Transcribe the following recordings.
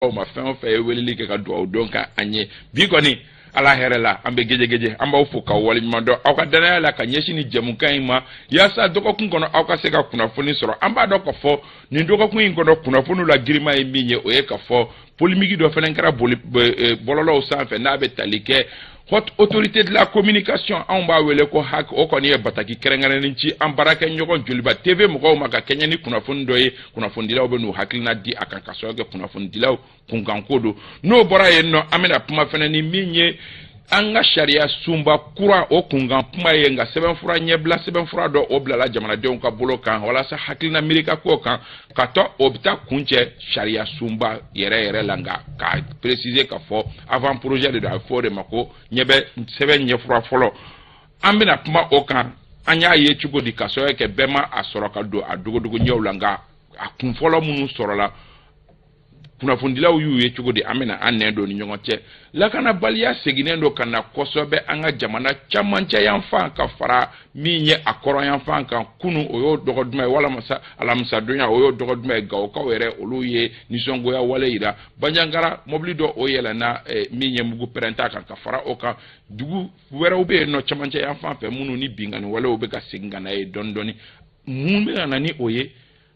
Ma fɛn o fɛn ye weleli kɛ ka dugawu don ka an ye bi kɔni, ala hɛrɛ la, an bɛ gejegeje. An b'aw fo k'aw waleɲuman dɔn aw ka danaya la ka ɲɛsin ni jɛmukan in ma, yaasa dɔgɔkun kɔnɔ aw ka se ka kunnafoni sɔrɔ. An b'a dɔn ka fɔ nin dɔgɔkun in kɔnɔ, kunnafoniw la girinma ye min ye, o ye ka fɔ polémique dɔ fana kɛra boli bɔlɔlɔw sanfɛ, n'a bɛ tali kɛ Haute Autorité de la Communication, anw b'a wele ko HAC. O kɔni ye bataki kɛrɛnkɛrɛnnen ci an baarakɛ ɲɔgɔn Joliba TV mɔgɔw ma ka kɛɲɛ ni kunnafoni dɔ ye. Kunnafonidilaw bɛ n'u hakilina di a kan, ka sababu kɛ kunnafonidilaw kunkanko don. N'o bɔra yen nɔ, an bɛna kuma fɛnɛ ni min ye an ka sariya sunba kura, o kunkan kuma ye. Nka sɛbɛnfura ɲɛbila, sɛbɛnfura dɔ, o bilala jamanadenw ka bolo kan walasa hakilina miirika ko kan ka tɔ o bɛ taa kuncɛ sariya sunba yɛrɛ yɛrɛ la. Nka k'a préciser ka fɔ avant projet de don, a bɛ fɔ o de ma ko ɲɛbɛ sɛbɛn ɲɛfura fɔlɔ. An bɛna kuma o kan, an y'a ye cogo di, ka sababu kɛ bɛɛ ma a sɔrɔ ka don a dogodogo ɲɛw la. Nka a kun fɔlɔ minnu sɔrɔla, kunnafonidilaw y'u ye cogo di? An bɛna an nɛn don ni ɲɔgɔn cɛ. Lakanabaliya seginnen don ka na kosɛbɛ an ka jamana camancɛ yanfan ka fara min ye a kɔrɔn yanfan kan. Kunu, o y'o dɔgɔ duman ye, walama alamisadonya, o y'o dɔgɔ duman ye. Gawokaw yɛrɛ, olu ye nisɔngoya wale yira. Banjagara, mobili dɔ, o yɛlɛnna min ye mugu pɛrɛnta kan. Ka fara o kan, dugu wɛrɛw bɛ yen nɔ camancɛ yanfan fɛ minnu ni binkanni walew bɛ ka segin ka na ye dɔɔni dɔɔni. Mun bɛ ka na ni o ye,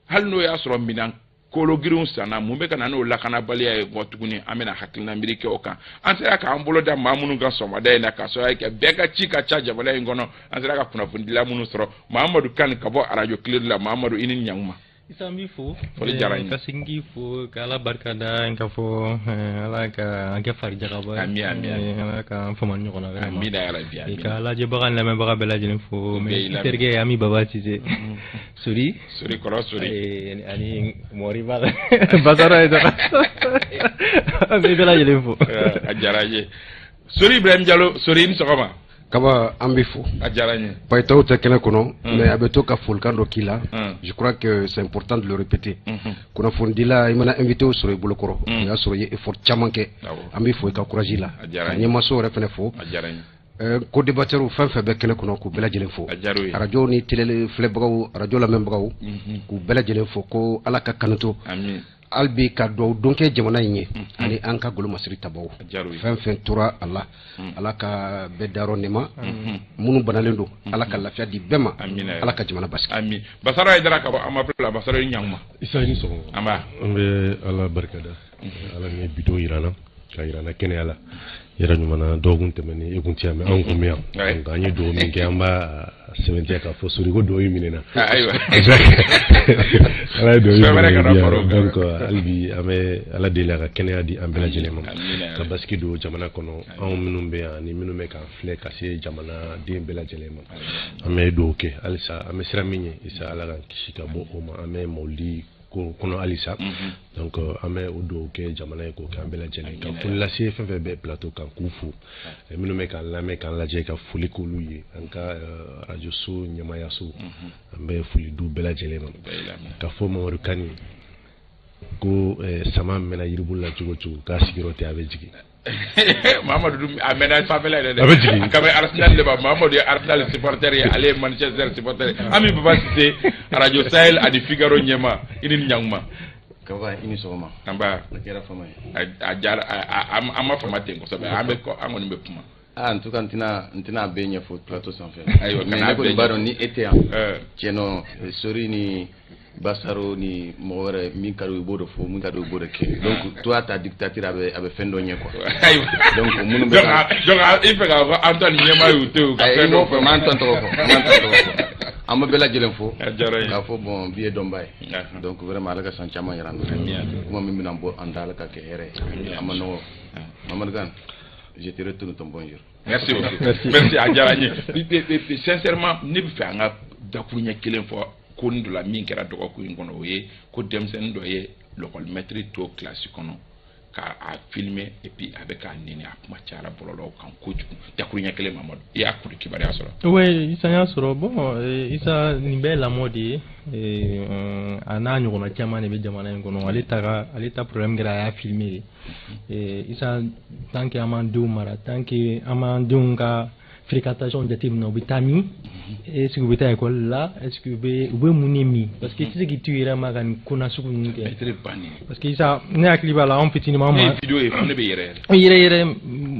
hali n'o y'a sɔrɔ minɛn kolo girinw sanna? Mun bɛ ka na n'o lakanabaliya ye kɔ tuguni? An bɛna hakilina miiri kɛ o kan. An sera k'an bolo da maa minnu kan sɔgɔmada in na, ka sababu kɛ bɛɛ ka ci ka ca jamana in kɔnɔ, an sera ka kunnafonidila minnu sɔrɔ, Mahamadu Kani ka bɔ arajo Kile la. Mahamadu, i ni ɲankuma. Isa, n b'i fo. Foli diyara n ye. Ka segin k'i fo, ka Ala barika da, ka fɔ Ala ka an kɛ farijagabɔ ye. Ami, ami. Ala ka an fama ɲɔgɔn na vraiment. Amina yarabi, I amina. ka lajɛbaga ni lamɛnbaga bɛɛ lajɛlen fo. Bɛɛ y'i Mais lamɛn. Terikɛ Ami Baba Cisse Sori. Sori kɔrɔ Sori. Ani Mɔriba Basara ye dɔrɔn. An bɛ bɛɛ lajɛlen fo. A diyara n ye. Sori Ibrahim Jalo, Sori, i ni sɔgɔma. Kaba, an bɛ fo. A diyara n ye. Payitaw tɛ kɛnɛ kɔnɔ, mais a bɛ to ka folikan dɔ k'i la. Mm. Je crois que c'est important de le répéter. Kunnafonidila, i mana invité sɔrɔ i bolo kɔrɔ, o y'a sɔrɔ i ye effort caman kɛ. An bɛ fo i ka courage la. A diyara Ka n ye. ɲɛmaso yɛrɛ fana fo. A diyara n ye. Co-débatteur fɛn fɛn bɛ kɛnɛ kɔnɔ, k'u bɛɛ lajɛlen fo. A diyara u ye. Arajo ni télé filɛbagaw, arajo lamɛnbagaw, k'u bɛɛ lajɛlen fo ko Ala ka kanu to. Amin. Hali bi ka dugawu don kɛ jamana in ye ani an ka golomasiri tabaw. A diyara u ye. Fɛn fɛn tora a la, Ala ka bɛɛ dayɔrɔ nɛma. Minnu banalen don, Ala ka lafiya di bɛɛ ma. Amina. Ala ka jamana basigi. Ami. Basara Hayidara ka bɔ Amapla. Basara, i ni ɲankuma. Isa, i ni sɔgɔma. An b'a. An bɛ Ala barikada, Ala min ye bidon yira an na, ka yira an na kɛnɛya la yɛrɛ ɲuman na. Dɔgɔkun tɛmɛnen, e kun tɛ yan, mais anw kun bɛ yan. Donc an ye dugawu min kɛ, an b'a sɛbɛntiya k'a fɔ Sori ko dugawu in minɛna. Ayiwa. Ala ye dugawu Fɛn wɛrɛ in kana minɛ fara o bi kan. yan. Donc hali bi an bɛ Ala deli a ka kɛnɛya di an bɛɛ lajɛlen ma, Amina. ka basigi don jamana kɔnɔ, anw minnu bɛ yan ani minnu bɛ k'an filɛ, ka se jamanaden bɛɛ lajɛlen ma. An bɛ dugawu kɛ halisa, an bɛ siran min ɲɛ, Isa, Ala k'an kisi ka bɔ o ma. An bɛ mawulidi ko kɔnɔ halisa, donc an bɛ o dugawu kɛ jamana ye, k'o kɛ an bɛɛ lajɛlen. Ka foli lase fɛn fɛn bɛ plateau kan, k'u fo, minnu bɛ k'an lamɛn, k'an lajɛ, ka foli k'olu ye. An ka radio so ɲɛmayaso, an bɛ foli d'u bɛɛ lajɛlen ma. Bɛɛ y'i lamɛn. Ka fɔ Mamadu Kani ko sama mɛnna yiribulu la cogo cogo, k'a sigiyɔrɔ tɛ, a bɛ jigin. Mahamadu dun a mɛnna sanfɛla yɛrɛ dɛ. A bɛ jigin. A ka bɛ Arsenal de ma. Mahamadu ye Arsenal supporter ye, ale ye Manchester supporter ye. Ami Baba Cisse, Radio Sahel ani Figaro ɲɛma, i ni ɲankuma. Kaba, i ni sɔgɔma. An b'a. A kɛra fama ye. A diyara an ma fama ten kosɛbɛ, an bɛ an kɔni bɛ kuma. Ah, en tout cas, n tɛna a bɛɛ ɲɛfɔ plateau sanfɛ. Ayiwa, mais kana ne kɔni bɛɛ b'a ɲɛfɔ. dɔn ni e tɛ yan, tiɲɛ nɔ, Sori ni Basaro ni mɔgɔ wɛrɛ min ka d'u ye, i b'o de fɔ, min ka d'u ye, i b'o de kɛ. Donc toi, ta dictature, a bɛ fɛn dɔ ɲɛ quoi. Ayiwa. Donc minnu bɛ Donc donc i fɛ k'a fɔ Antoine ɲɛma y'u to yen u ka Ayi, fɛn i m'o dɔ fɔ, n m'an tɔn tɔgɔ fɔ, n m'an tɔn tɔgɔ fɔ. An bɛ bɛɛ lajɛlen fo. A diyara n ye. K'a fɔ bon, bi ye dɔnba ye. Donc vraiment, Ala ka san caman yira an na. Amin. Kuma min bɛna bɔ an da, Ala ka kɛ hɛrɛ ye. A ma nɔgɔ. Mamadou Kane, je te retourne ton bonjour. Merci beaucoup. Merci. Merci, a diyara n ye. Sincèrement, ne bɛ fɛ an ka dakuruɲɛ kelen fɔ ko nin dɔ la min kɛra dɔgɔkun in kɔnɔ. O ye ko denmisɛnnin dɔ ye l'école maître to kilasi kɔnɔ k'a a filmer, et puis a bɛ k'a nɛni. A kuma cayara bɔlɔlɔw kan kojugu. Dakuruɲɛ kelen, Mamadu, i y'a kuru kibaruya sɔrɔ? Oui, Isa, y'a sɔrɔ. Bon, Isa, nin bɛɛ ye lamɔ de ye. A n'a ɲɔgɔnna caman de bɛ jamana in kɔnɔ. Ale ta problème kɛra a y'a filmer de. Isa, tant que an m'an denw mara, tant que an m'an denw ka Fréquentation jateminɛ, u bɛ taa min? Est ce que u bɛ taa école la? Est ce que u bɛ mun de min? Parce que i tɛ se k'i to i yɛrɛ ma ka nin ko nasugu ninnu kɛ. Maître bannen. Parce que Isa, ne hakili b'a la, anw fitinin ma. Ne ye vidéo ye fo ne bɛ yɛrɛ yɛrɛ. Yɛrɛ yɛrɛ,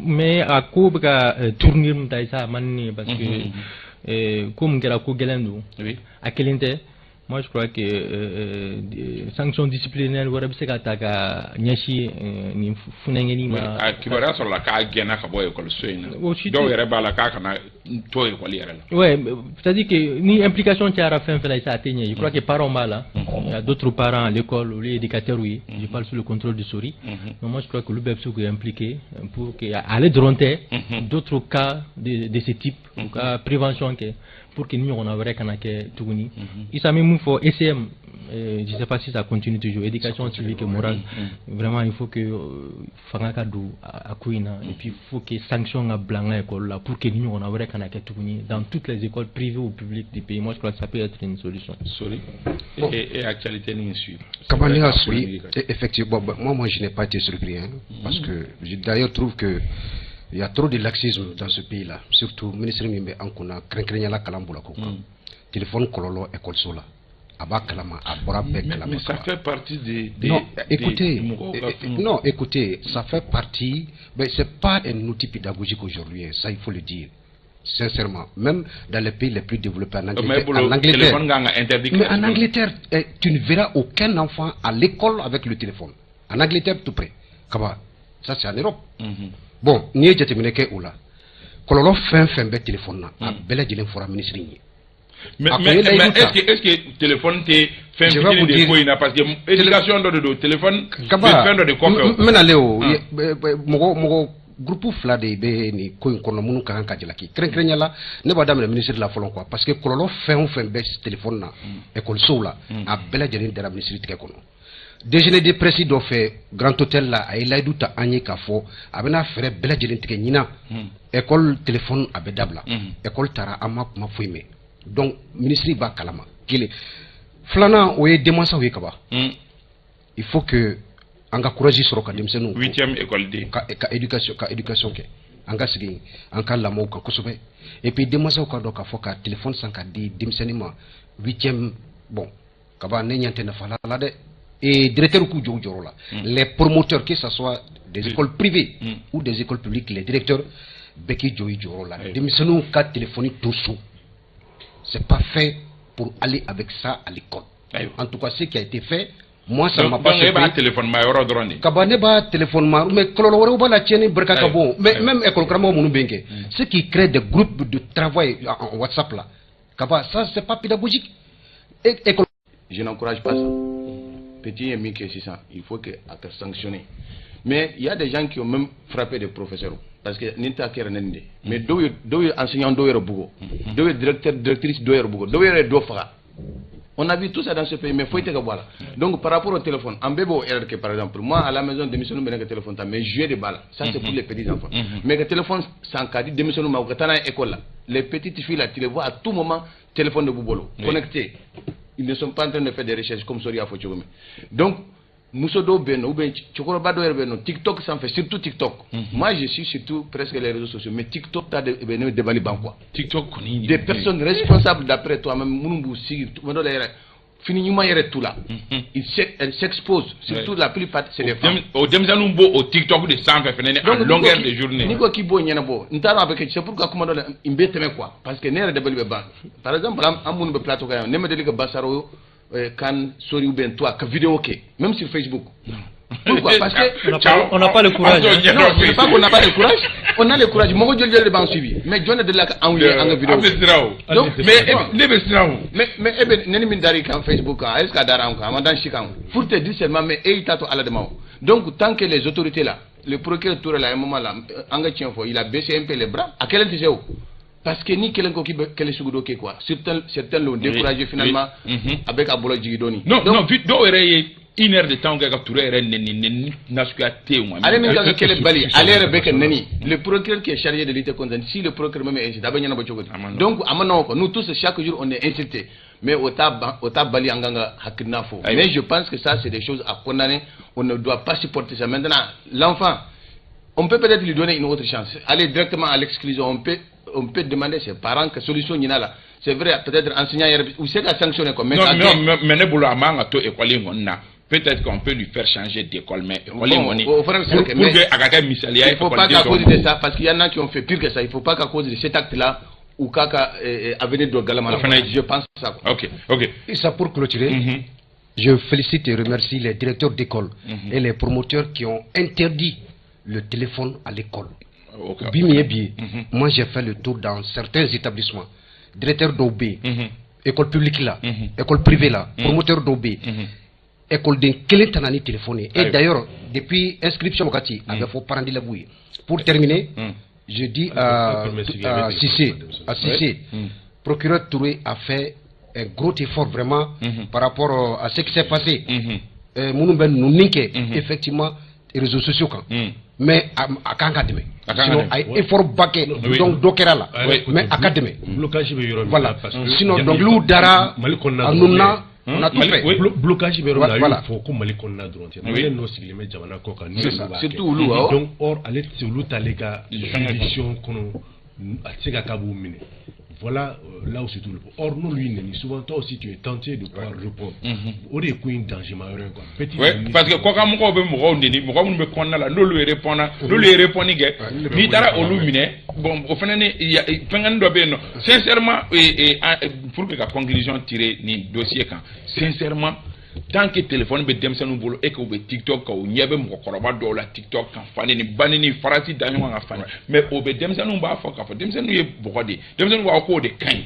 mais a ko bɛ ka tournure min ta, Isa, a man di ne ye, parce que ko min kɛra, ko gɛlɛn don. A kelen tɛ. Moi, je crois que sanction disciplinaire wɛrɛ bɛ se ka ta ka ɲɛsin nin funɛngɛnin ma. A kibaruya sɔrɔla k'a gɛnna ka bɔ ekɔliso in na. Dɔw yɛrɛ b'a la k'a kana to ekɔli yɛrɛ la. Ouais, c'est-à-dire que ni implication cayara fɛn fɛn la, Isa, a tɛ ɲɛ. Je crois que parents b'a la. Il y a d'autres parents à l'école, olu ye éducateurs ye. Je parle sous le contrôle du Sori. Mais moi, je crois que olu bɛɛ bɛ se k'u impliquer pour que ale dɔrɔn tɛ, d'autres cas de ce type, u ka prévention kɛ pour que ni ɲɔgɔnna wɛrɛ kana kɛ tuguni. Isa, n bɛ mun fɔ? ECM, je sais pas si ça continue toujours, éducation civique et morale. Vraiment, il faut que fanga ka don a ko in na, et puis il faut que sanction ka bila an ka école la pour que ni ɲɔgɔnna wɛrɛ kana kɛ tuguni dans toutes les écoles privées ou publiques du pays. Moi, je crois que ça peut être une solution. Sori, et actualité nin suit. Comment ne y'a suivi, effectivement, bon, moi, je n'ai pas été surpris, hein, parce que je d'ailleurs trouve que il y a trop de laxisme dans ce pays-là, surtout ministre min bɛ an kunna, kɛrɛnkɛrɛnnenya la kalan bolo ko kan. Téléphone kɔlɔlɔ école la, a b'a kalama, a bɔra bɛɛ kalama. Mais ça fait partie des Non, écoutez, non, écoutez, ça fait partie, mais c'est pas un outil pédagogique aujourd'hui, hein, ça, il faut le dire. Sincèrement, même dans les pays les plus développés, en Angleterre, en Angleterre, mais en Angleterre, tu ne verras aucun enfant à l'école avec le téléphone. En Angleterre, tout près. Kaba, ça, c'est en Europe. Bon, n'i ye jateminɛ kɛ o la, kɔlɔlɔ fɛn fɛn bɛ téléphone na, a bɛɛ lajɛlen fɔra ministre in ye. Mais est-ce que téléphone tɛ fɛn fitinin de ko in na? Parce que éducation dɔ de don, téléphone bɛ fɛn dɔ de kɔfɛ. N bɛna le o mɔgɔ mɔgɔ groupe fila de bɛ nin ko in kɔnɔ minnu ka kan ka jalaki. Kɛrɛnkɛrɛnnenya la, ne b'a daminɛ ministre la fɔlɔ quoi, parce que kɔlɔlɔ fɛn o fɛn bɛ téléphone na ekɔlisow la, a bɛɛ lajɛlen dara ministre tigɛ kɔnɔ. Déjeuner de presse dɔ fɛ Grand Hôtel la, a ye layidu ta an ye k'a fɔ a bɛna fɛɛrɛ bɛɛ lajɛlen tigɛ ɲinan, école téléphone a bɛ dabila. École taara, an ma kuma foyi mɛn. Donc ministre b'a kalama. Kelen filanan, o ye denmansaw ye. Kaba, il faut que an ka courage sɔrɔ ka denmisɛnninw Huitième école den. ka éducation kɛ, an ka sigi an ka lamɔw kan kosɛbɛ. Et puis denmansaw ka dɔn k'a fɔ ka téléphone san ka di denmisɛnnin ma huitième, bon, kaba, ne ɲɛ tɛ nafa la dɛ. Et directeurs k'u jɔ u jɔyɔrɔ la, les promoteurs, que ce soit des écoles privées ou des écoles publiques, les directeurs, bɛɛ k'i jɔ i jɔyɔrɔ la. Denmisɛnninw ka téléphone to so, c'est pas fait pour aller avec ça à l'école. En tout cas, ce qui a été fait, moi, ça m'a pas Donc e b'a téléphone ma yɔrɔ dɔrɔn de. Kaba, ne b'a téléphone ma, mais kɔlɔlɔ wɛrɛw b'a la, tiɲɛni barika ka bon. Mais même école karamɔgɔ minnu bɛ yen kɛ, ceux qui créent des groupes de travail en WhatsApp là, Kaba, ça, c'est pas pédagogique. Et école Je n'encourage pas ça. Petit ye min kɛ sisan, il faut que a ka sanctionner. Mais il y a des gens qui ont même frappé des professeurs, parce que nin ta kɛra ne nin de. Mais dɔw ye enseignant dɔw yɛrɛ bugɔ, dɔw ye directeur, directrice dɔw yɛrɛ bugɔ, dɔw yɛrɛ ye dɔ faga. On a vu tout ça dans ce pays, mais foyi tɛ ka bɔ a la. Donc par rapport au téléphone, an bɛɛ b'o erreur kɛ. Par exemple, moi, à la maison, denmisɛnninw bɛ ne ka téléphone ta, mais jouer de b'a la. Ça, c'est pour les petits enfants. Mais ka téléphone san k'a di denmisɛnninw ma, u ka taa n'a ye école la, les petites filles là, tu les vois à tout moment, téléphone de b'u bolo connecté. Ils ne sont pas en train de faire des recherches comme Sori y'a fɔ cogo min. Donc muso dɔw bɛ yen nɔ, ou bien cɛkɔrɔba dɔw yɛrɛ bɛ yen nɔ, TikTok sanfɛ, surtout TikTok. Moi, je suis surtout presque les réseaux sociaux, mais TikTok ta de bɛ ne dabali ban quoi. TikTok kɔni. Des personnes responsables d'après toi-même, minnu b'u sigi tuma dɔ la yɛrɛ, fini ɲuman yɛrɛ t'u la, elles s'exposent. Surtout la plupart, c'est des femmes. O denmisɛnninw b'o o TikTok de sanfɛ fɛnɛ en longueur de journée. N'i ko k'i b'o ɲɛnabɔ, n t'a dɔn a bɛ kɛ. C'est pourquoi kuma dɔ la n bɛ tɛmɛ quoi, parce que ne yɛrɛ dabali bɛ ban. Par exemple, an minnu bɛ plateau kan yan, ne ma deli ka Basaro kan Sori ou bien toi ka vidéo kɛ, même sur Facebook. Pourquoi? Parce que On n'a pas le courage. Hein. Non, c'est pas qu'on n'a pas le courage. On a le courage. Mɔgɔ joli joli de b'an suivi. Mais jɔn de delila ka anw ye an ka vidéo? An bɛ siran o. Donc mais ne bɛ siran o. Mais e bɛ neni min dar'i kan Facebook kan, est-ce que a dara an kan? A ma dan si kan. Pour te dire seulement, mais e y'i ta to Ala de ma o. Donc tant que les autorités là, le procureur Touré là, à un moment là, an ka tiɲɛ fɔ, il a baissé un peu les bras. A kɛlen tɛ se o. Parce que ni kelen ko k'i bɛ kɛlɛ sugu dɔ kɛ quoi, certains l'ont découragé finalement, a bɛ ka bolo jigin dɔɔni. Non non, dɔw yɛrɛ ye une heure de temps kɛ ka Touré yɛrɛ nɛni, nɛni nasuguya tɛ yen wa. Ale min kan ka kɛlɛ bali, ale yɛrɛ bɛ ka nɛni. Le procureur qui est chargé de lutter contre, si le procureur même est insulté, a bɛ ɲɛnabɔ cogo di? Donc a ma nɔgɔ quoi. Nous tous, chaque jour, on est insulté, mais o t'a ban, o t'a bali an kan ka hakilina fɔ. Mais je pense que ça, c'est des choses à condamner. On ne doit pas supporter ça. Maintenant, l'enfant, on peut peut-être lui donner une autre chance, aller directement à l'exclusion, on peut On peut demander ses parents que solution ɲin'a la. C'est vrai, peut-être enseignant yɛrɛ u se ka sanctionner quoi, mais non, non, mais ne bolo, a man ka to école in kɔni na. Peut-être qu'on peut lui faire changer d'école, mais école in kɔni, o fana bɛ se ka kɛ, pour que a ka kɛ misaliya ye. Il faut pas qu'à cause de ça, parce qu'il y en a qui ont fait pire que ça, il faut pas qu'à cause de cet acte là u k'a ka avenir dɔ galama la. Je pense ça quoi. Ok. Et ça, pour clôturer, je félicite et remercie les directeurs d'école et les promoteurs qui ont interdit le téléphone à l'école. Bi min ye bi ye, moi j'ai fait le tour dans certains établissements. Directeur dɔw bɛ yen, école publique la, école privée la, promoteur dɔw bɛ yen, école kelen tɛ na ni téléphone ye. Et d'ailleurs, depuis inscription wagati, a bɛ fɔ parents d'élèves ye. Pour terminer, je dis à Cissé, procureur Touré a fait un gros effort vraiment par rapport à ce qui s'est passé. Minnu bɛ ninnu kɛ effectivement réseaux sociaux kan, mais a kan ka dɛmɛ, sinon a ye effort ba kɛ, donc dɔ kɛra la, mais a ka dɛmɛ. Blocage bɛ yɔrɔ min. Voilà, sinon dɔnkiliw dara Mali kɔnɔna a nunna, on a tout fait. Blocage bɛ yɔrɔ min na, a y'o fɔ ko Mali kɔnɔna dɔrɔn tɛ, Malien dɔw sigilen bɛ jamana kɔ kan. Surtout olu, awɔ. Donc or ale tɛ se olu t'ale ka juridiction kɔnɔ, a tɛ se ka k'a b'u minɛ. Voilà là où se trouve le problème. Or, nous, lui, neni, souvent, toi aussi, tu es tenté de pouvoir répondre. O de ye ko in danger ma yɔrɔ ye quoi. Petit. Oui, parce que kɔkan mɔgɔw bɛ mɔgɔw neni, mɔgɔ minnu bɛ kɔnɔna la, n'olu ye répondre, n'olu ye répondre kɛ, n'i taara olu minɛ, bon, o fana ni fɛngɛnin dɔ bɛ yen nɔ. Sincèrement, pour que ka conclusion tirer nin dossier kan, sincèrement, tant que téléphone bɛ denmisɛnninw bolo e k'u bɛ TikTok kan, u ɲɛ bɛ mɔgɔkɔrɔba dɔw la TikTok kan, fani ni banni ni farati da ɲɔgɔn kan fani, mais o bɛ denmisɛnninw b'a fɔ k'a fɔ denmisɛnninw ye bɔgɔ de ye, denmisɛnninw b'a fɔ k'o de ka ɲi.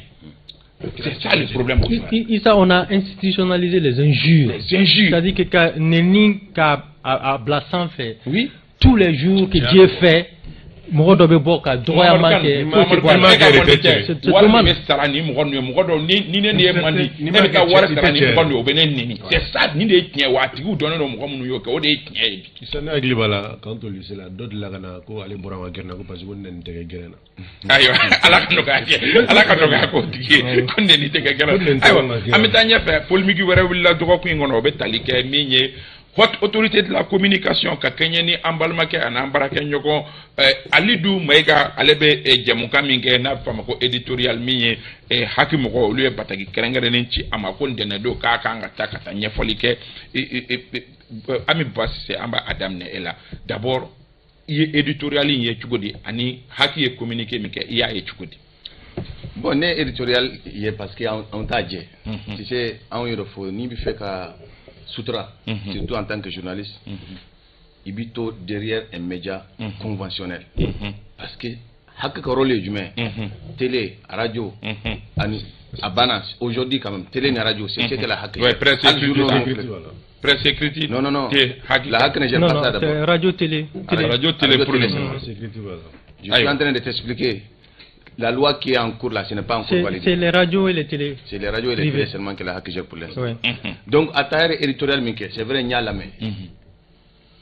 C'est ça le problème. Issa, on a institutionnalisé les injures. Les injures. C'est-à-dire que ka neni ka a bila sanfɛ. Oui. Tous les jours que Dieu fait, mɔgɔ dɔ bɛ bɔ ka dɔgɔyama kɛ, foyi tɛ bɔ a la. Wari min bɛ sara ni mɔgɔ ninnu ye, mɔgɔ dɔw ni ne ye man di, ne bɛ taa wari sara ni mɔgɔ ninnu ye, o bɛ ne neni. C'est ça, nin de ye tiɲɛ wa, a tigiw dɔnnen don, mɔgɔ minnu y'o kɛ, o de ye tiɲɛ ye. Sisan ne hakili b'a la, k'an to lycée la, dɔ delila ka na ko ale bɔra an ka gɛrɛn na ko parce que ko nɛni tɛ kɛ gɛrɛn na. Ayiwa, Ala ka nɔgɔya kɛ, Ala ka nɔgɔya k'o tigi ye ko nɛni tɛ kɛ gɛrɛn na. Ayiwa, an bɛ taa ɲɛfɛ. Polémique wɛrɛ wulila dɔgɔkun in kɔnɔ, o bɛ tali kɛ min ye Haute Autorité de la Communication ka kɛɲɛ ni an balimakɛ ani an baarakɛɲɔgɔn Alidu Mayiga, ale bɛ jɛmukan min kɛ n'a bɛ f'a ma ko éditorial, min ye HAC mɔgɔw, olu ye bataki kɛrɛnkɛrɛnnen ci a ma ko ntɛnɛn k'a kan ka taa ka taa ɲɛfɔli kɛ. Ami Ba Cissé, an b'a daminɛ e la d'abord. I ye éditorial in ye cogo di, ani HAC ye communiqué min kɛ, i y'a ye cogo di? Bon, ne éditorial ye parce que anw t'a jɛ. Tu sais, anw yɛrɛ fɔ n'i bɛ fɛ ka sutura, surtout en tant que journaliste, i b'i to derrière un média conventionnel, parce que HAC ka rôle ye jumɛn? Télé, radio ani a banna. Aujourd'hui quand même, télé ni radio, c'est ce que la HAC. Ouais, presse écrite. Presse écrite. Non, non, non, la HAC ne gère non, pas non, ça d'abord. Radio, télé. Télé. Radio, télé pour le moment. Je suis en train de t'expliquer. La loi qui est en cours là, ce n'est pas encore validé. C'est les radios et les télés. C'est les radios et les télés seulement que la HAC gère pour l'instant. Donc, à travers éditorial min kɛ, c'est vrai, n y'a lamɛn.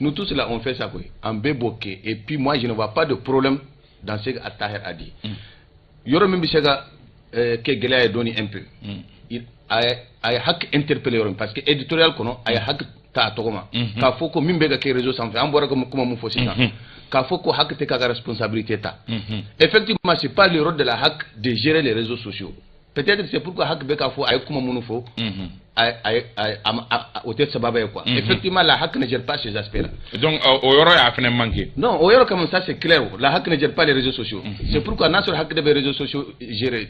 Nous tous là, on fait ça quoi. En beboké. Et puis moi, je ne vois pas de problème dans ce qu'Attaher a dit. Yɔrɔ min bɛ se ka kɛ gɛlɛya ye dɔɔni un peu. A ye HAC interpellé yɔrɔ min, parce que éditorial kɔnɔ, a ye HAC ta a tɔgɔ ma. K'a fɔ ko min bɛ ka kɛ réseau sanfɛ, an bɔra ka kuma mun fɔ sisan. K'a fɔ ko HAC tɛ k'a ka responsabilité ta. Effectivement, c'est pas le rôle de la HAC de gérer les réseaux sociaux. Peut-être c'est pourquoi HAC bɛ k'a fɔ a ye kuma minnu fɔ, o tɛ sababa ye quoi. Effectivement, la HAC ne gère pas ces aspects-là. Donc o yɔrɔ y'a fana manqué. Non, o yɔrɔ comme ça, c'est clair. La HAC ne gère pas les réseaux sociaux. C'est pourquoi n'a sɔrɔ HAC de bɛ réseaux sociaux gérer,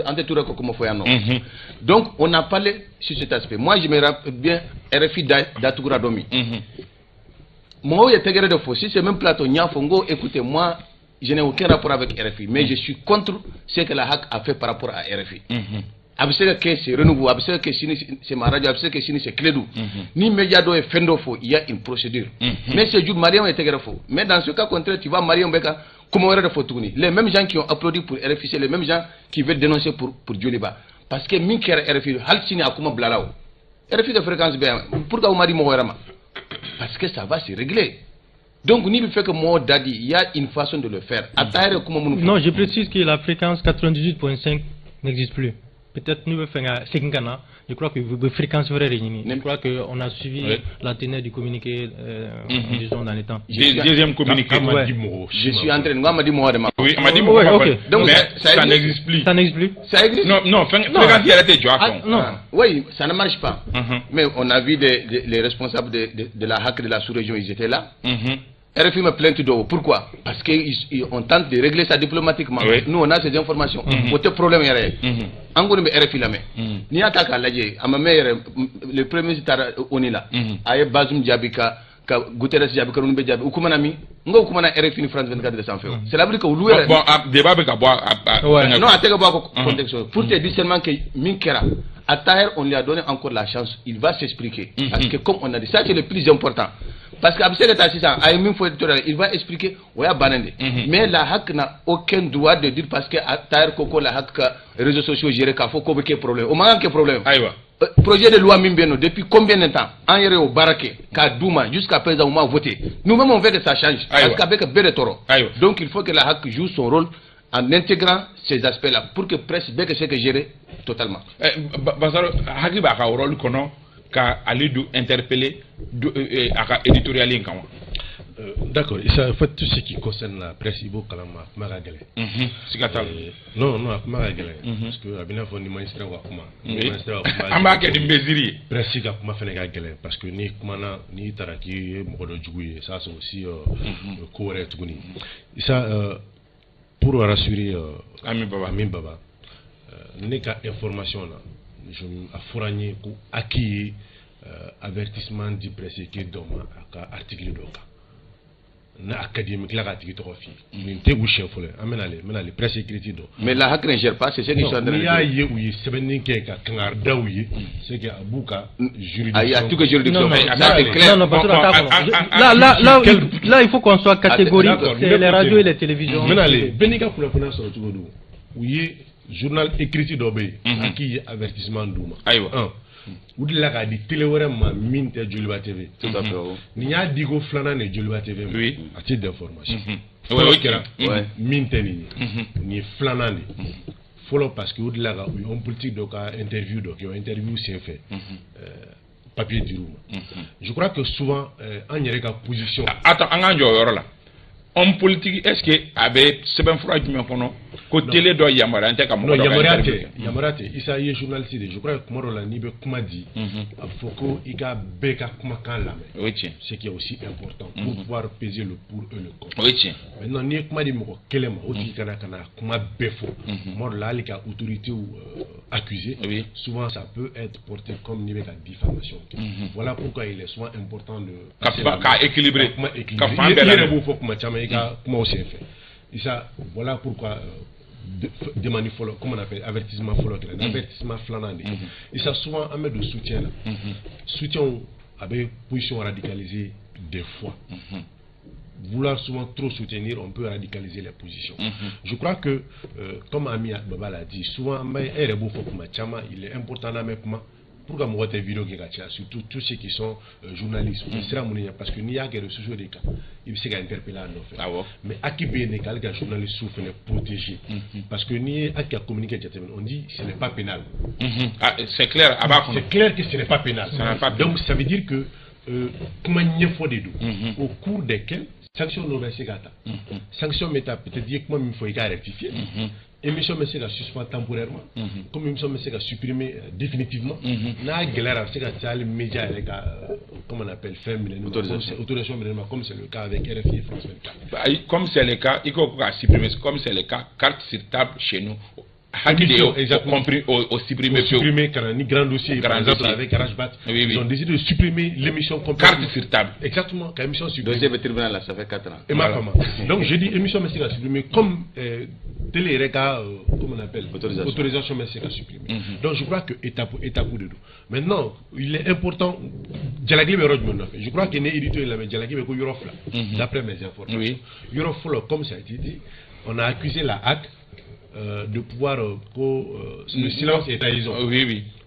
an tɛ tura ko kuma fɔ yan nɔ. Donc on a parlé sur cet aspect. Moi, je me rappelle bien RFI datugura don min. Mɔgɔw ye tɛgɛrɛ de fɔ sur ce même plateau, n y'a fɔ n ko écoutez, moi je n'ai aucun rapport avec RFI, mais je suis contre ce que la HAC a fait par rapport à RFI. A bɛ se ka kɛ c'est Renouveau, a bɛ se ka kɛ sini c'est ma radio, a bɛ se ka kɛ sini c'est Kledu. Ni média dɔ ye fɛn dɔ fɔ, il y a une procédure. Mais c'est jour Mariam ye tɛgɛrɛ fɔ. Mais dans ce cas contraire, tu vois, Mariam bɛ ka kuma wɛrɛ de fɔ tuguni. Les mêmes gens qui ont applaudi pour RFI, c'est les mêmes gens qui veulent dénoncer pour Joliba. Parce que min kɛra RFI, hali sini a kuma bilala o. RFI de fréquence bɛ yan, pourquoi o ma di mɔgɔ wɛrɛ ma? Parce que ça va se régler. Donc, n'i bɛ fɛ ka mɔgɔw dadi, il y a une façon de le faire. A ta yɛrɛ kuma minnu fɔ. Non, je précise que la fréquence 98.5 n'existe plus. Peut-être nous bɛ ka segin ka na, je crois que vous bɛ fréquence wɛrɛ de ɲini. Je crois que on a suivi la teneur du communiqué, disons dans les temps. Deuxième communiqué. Ouais. Je suis en train, n ko a ma di mɔgɔ de ma. Oui, a ma di mɔgɔ ma. Ok. Donc mais ça n'existe plus. Ça n'existe plus. Ça existe. Non, non, fréquence yɛrɛ tɛ jɔ a kan. Non. Oui, ça ne marche pas. Mais on a vu les responsables de la HAC de la sous-région, ils étaient là. RFI ma plainte dɔw. Pourquoi? Parce qu'on tente de régler ça diplomatiquement. Nous, on a ces informations. O tɛ problème yɛrɛ ye. An kɔni bɛ RFI lamɛn. N'i y'a ta k'a lajɛ, a ma mɛn yɛrɛ, le premier ministre taara ONU la. A ye Bazoum jaabi, ka Guterres jaabi, ka ninnu bɛɛ jaabi. U kumana min? N ko u kumana RFI ni France 24 de sanfɛ. Cela veut dire que olu yɛrɛ. Bon, débat bɛ ka bɔ a. Non, a tɛ ka bɔ a contexte. Pour te dire seulement que min kɛra, à Taher, on lui a donné encore la chance. Il va s'expliquer. Parce que comme on a dit, ça c'est le plus important. Parce qu'à bɛ se ka taa sisan, a ye min fɔ éditorial, il va expliquer, o y'a bannen de. Mais la HAC n'a aucun droit de dire parce que Taher ko la HAC ka réseaux sociaux gérer, k'a fɔ k'o bɛ kɛ problème. O man kan kɛ problème. Ayiwa. Projet de loi min bɛ yen nɔ, depuis combien de temps an yɛrɛ y'o baara kɛ k'a d'u ma, jusqu'à présent u m'a voté. Nous-mêmes, on veut que ça change. Parce qu'a bɛ ka bɛɛ de tɔɔrɔ. Ayiwa. Donc il faut que la HAC joue son rôle en intégrant ces aspects-là pour que presse bɛɛ ka se ka gérer totalement. Basaro, HAC b'a ka rôle kɔnɔ ka ale du interpeller a ka éditorial in kan wa? D'accord. Ça, en fait, tout ce qui concerne la presse, i b'o kalama, a kuma ka gɛlɛn. Siga t'a la. Non, non, a kuma ka gɛlɛn. Parce que a bɛ n'a fɔ ni magistrat ka kuma. Ni magistrat ka kuma. An b'a kɛ ni mesure ye. Presse ka kuma fana ka gɛlɛn parce que n'i kumana, n'i taara k'i ye mɔgɔ dɔ jugu ye, ça c'est aussi ko wɛrɛ tuguni. Ça, pour rassurer Ami Baba. Ami Baba, ne ka information na, a fɔra n ye ko HAC ye avertissement di presse écrite dɔ ma a ka article dɔ kan. N'a a ka di n ye, n bɛ tila k'a tigi tɔgɔ f'i ye. Nin tɛ u siɲɛ fɔlɔ ye. An bɛna ale, n bɛna ale presse écrite dɔn. Mais la HAC ne gère pas, c'est ce qu'ils sont en train de N'i y'a dire. ye u ye sɛbɛnni kɛ ka kangaridaw ye, c'est que a b'u ka juridiction. Ayi, a t'u ka juridiction. Non, non, Ça c'est clair. Non, non, parce que Bon, attends, bon, là, là, là, là, il faut qu'on soit catégorique. D'accord, C'est les radios et les télévisions. N bɛna ale, bɛɛ n'i ka kunnafoniya sɔrɔ cogo don. U ye journal écrit dɔ bɛ yen, HAC ye avertissement d'u ma. Ayiwa. Un, u delila k'a di télé wɛrɛ ma min tɛ Joliba TV. Tout à fait. Nin y'a di ko filanan de Joliba TV ma. À titre d'information. Fɔlɔ kɛra min tɛ nin ye. Nin ye filanan de. Fɔlɔ, parce que u delila ka u ye homme politique dɔ ka interview dɔ kɛ, o interview senfɛ, papier dir'u ma. Je crois que souvent an yɛrɛ ka position. Attends, an k'an jɔ o yɔrɔ la. Homme politique, est-ce que a bɛ sɛbɛnfura jumɛn kɔnɔ ko télé dɔ yamaruya tɛ ka mɔgɔ Non, dɔ ka yamaruya interview tɛ kɛ? Yamaruya tɛ. Isa, i ye journaliste de ye. Je crois que kuma dɔ la, n'i bɛ kuma di, a bɛ fɔ ko i ka bɛɛ ka kumakan lamɛn. O ye tiɲɛ. Ce qui est aussi important pour pouvoir peser le pour et le contre. O ye tiɲɛ. Maintenant, n'i ye kuma di mɔgɔ kelen ma, o tigi kana kuma bɛɛ fɔ. Kuma dɔ la, hali ka autorité accuser, souvent ça peut être porté comme n'i bɛ ka diffamation kɛ. Voilà pourquoi il est souvent important de Ka équilibrer. Ka kuma équilibrer. Ka fan I bɛɛ yɛrɛ lamɛn. b'o fɔ kuma caman i ka kumaw senfɛ. Isa, voilà pourquoi demande fɔlɔ, comment on appelle, avertissement fɔlɔ kɛra. Ni avertissement filanan de ye. Isa, souvent an bɛ don soutien la. Soutien a bɛ position radicaliser des fois. Vouloir souvent trop soutenir, on peut radicaliser les positions. Je crois que, comme Ami Baba l'a dit, souvent, an bɛ e yɛrɛ b'o fɔ kuma caman, il est important n'an bɛ kuma pour que mɔgɔ tɛ vidéo kɛ ka caya, surtout tous ceux qui sont journalistes. U bɛ siran mun ɲɛ? Parce que n'i y'a kɛ réseaux sociaux de kan, i bɛ se ka interpeller a nɔfɛ. Mais HAC bɛ yen de k'ale ka journaliste fana protéger. Parce que n'i ye HAC ka communiqué jateminɛ, on dit ce n'est pas pénal. Ah, c'est clair, a b'a kɔnɔ. C'est clair que ce n'est pas pénal. Ça n'est pas pénal. Donc ça veut dire que kuma ɲɛfɔ de don, au cours desquels sanction dɔ bɛ se ka ta. Sanction bɛ ta, peut-être i ye kuma min fɔ, i k'a rectifier. Émission bɛ se ka suspendre temporairement, comme émission bɛ se ka supprimer définitivement. N'a gɛlɛyara, a bɛ se ka se hali média yɛrɛ ka comment on appelle, fɛn minɛni ma, Autorisation. Autorisation minɛni ma, comme c'est le cas avec RFI et France 24. Ayi, comme c'est le cas, i ko k'a supprimer, comme c'est le cas, carte sur table chez nous, HAC de Émission, y'o exactement. compris o supprimer Pour pewu. supprimer quand ni grand dossier, Grand par exemple dossier. avec Ras Bath, ils ont décidé de supprimer l'émission complètement. Carte sur table. Exactement, quand émission supprimée. Dossier bɛ tribunal la, ça fait 4 ans. Et ma femme. Donc je dis émission bɛ se ka supprimer comme télé yɛrɛ ka comment on appelle, Autorisation. Autorisation bɛ se ka supprimer. Donc je crois que étape étape de don. Maintenant, il est important, jalaki bɛ yɔrɔ jumɛn nɔfɛ? Je crois que ne édito ye lamɛn, jalaki bɛ ko yɔrɔ fila, d'après mes informations. Yɔrɔ fɔlɔ, comme ça a été dit, on a accusé la HAC de pouvoir ko le silence est trahison.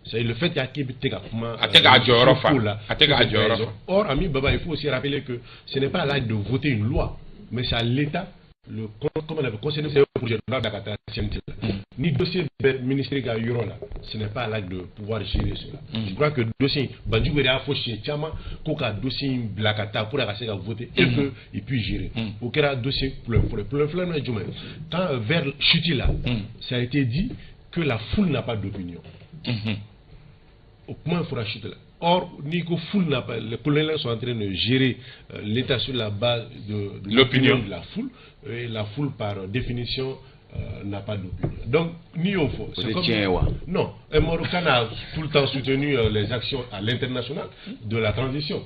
C'est le fait qu'HAC bɛ tɛ ka kuma. A tɛ k'a jɔyɔrɔ fa. Ko la, A tɛ k'a jɔyɔrɔ fa. Or, Ami Baba, il faut aussi rappeler que ce n'est pas à l'âge de voter une loi, mais c'est à l'État, le comment on appelle, conseil Projet b'a bila ka taa CNT la. Ni dossier bɛ ministre ka yɔrɔ la, ce n'est pas à l'acte de pouvoir gérer cela. Je crois que dossier, Banjugu yɛrɛ y'a fɔ siɲɛ caman ko ka dossier in bila ka taa pour a ka se ka voter et que il puisse gérer. O kɛra dossier problème fɔlɔ. Problème filanan ye jumɛn ye? Quand vers chute là, ça a été dit que la foule n'a pas d'opinion. O kuma fɔra chute la. Or, n'i ko foule n'a pas, les colonels sont en train de gérer l'État sur la base de l'opinion de la foule, et la foule, par définition, n'a pas d'opinion. Donc, n'i y'o fɔ, c'est comme tiɲɛ wa? Non, Umaru Kane a tout le temps soutenu les actions à l'international de la transition.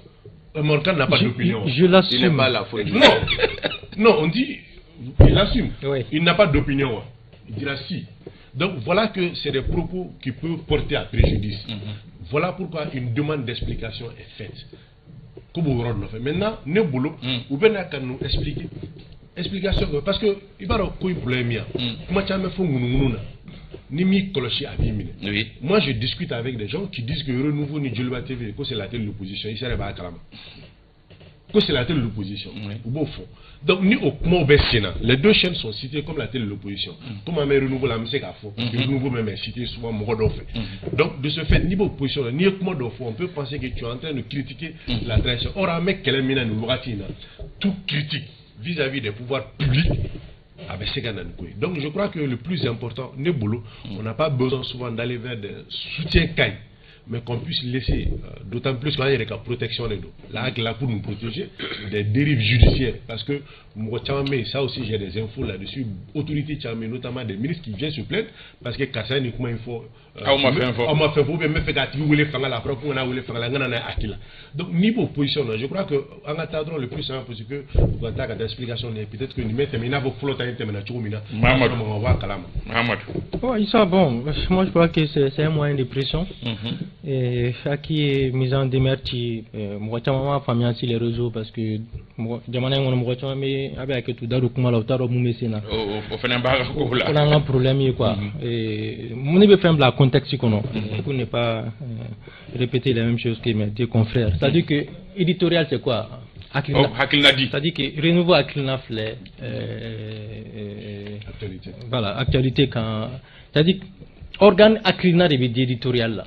Umaru Kane n'a pas d'opinion. Je l'assume. Il n'est pas la foule. Non, non, on dit, il l'assume. Oui. Il n'a pas d'opinion. Il dira si. Donc voilà que c'est des propos qui peuvent porter à préjudice. Voilà pourquoi une demande d'explication est faite. Comme o yɔrɔ nɔfɛ. Maintenant, ne bolo, u bɛ na ka nous expliquer. Explication, parce que i b'a dɔn ko in problème ye kuma caman bɛ fɔ ŋunuŋunu na. Ni m'i kɔlɔsi, a b'i minɛ. Moi, je discute avec des gens qui disent que Renouveau ni Joliba TV, ko c'est la télé de l'opposition. I yɛrɛ b'a kalama. Ko c'est la télé de l'opposition. U b'o fɔ. Donc ni o kumaw bɛ sen na, les deux chaînes sont citées comme la télé de l'opposition. Comme an bɛ Renouveau la, an bɛ se k'a fɔ. Renouveau même est cité souvent mɔgɔ dɔw fɛ. Donc de ce fait, n'i b'o position la, n'i ye kuma dɔw fɔ, on peut penser que tu es en train de critiquer la transition. Or an bɛ kɛlɛ min na nin wagati in na, tout critique vis-à-vis des pouvoirs publics a bɛ se ka na nin ko ye. Donc je crois que le plus important, ne bolo, on n'a pas besoin souvent d'aller vers des soutiens ka ɲi, mais qu'on puisse laisser, d'autant plus qu'on y a la protection de dos. Là, là, pour nous protéger des dérives judiciaires. Parce que, mɔgɔ caman bɛ yen, ça aussi j'ai des infos là-dessus, autorités caman, notamment des ministres qui viennent se plaindre parce que karisa ye nin kuma in fɔ. Aw ma fɛn fɔ. Aw ma fɛn fɔ, ou bien n bɛ fɛ k'a tigi wele fanga la, a fɔra ko n kana wele fanga la, n kana n'a ye acte la. Donc n'i b'o position na, je crois que an ka taa dɔrɔn le plus simple possible que u ka taa ka taa explication nin, peut-être que nin bɛ tɛmɛ i n'a fɔ fɔlɔ ta in tɛmɛna cogo min na. Mamadou. Mɔgɔ b'a kalama. Mamadou. Bon, Issa, bon, moi je crois que c'est un moyen de pression. Et HAC ye mise en demeure ci, mɔgɔ caman m'a faamuya sur les réseaux parce que mɔgɔ jamana in kɔnɔ, mɔgɔ caman bɛ a bɛ hakɛ to, da don kuma la, u t'a dɔn mun bɛ sen na. O fana b'a ka ko la. O n'an ka problème ye quoi. Et mun ne bɛ fɛn bila contexte kɔnɔ pour ne pas répéter les mêmes choses que mes deux confrères. C'est-à-dire que éditorial, c'est quoi? Hakilina. Oh, hakilina di. C'est-à-dire que Renouveau hakilina filɛ Actualité. Voilà, actualité kan, c'est-à-dire organe hakilina de bɛ di éditorial la.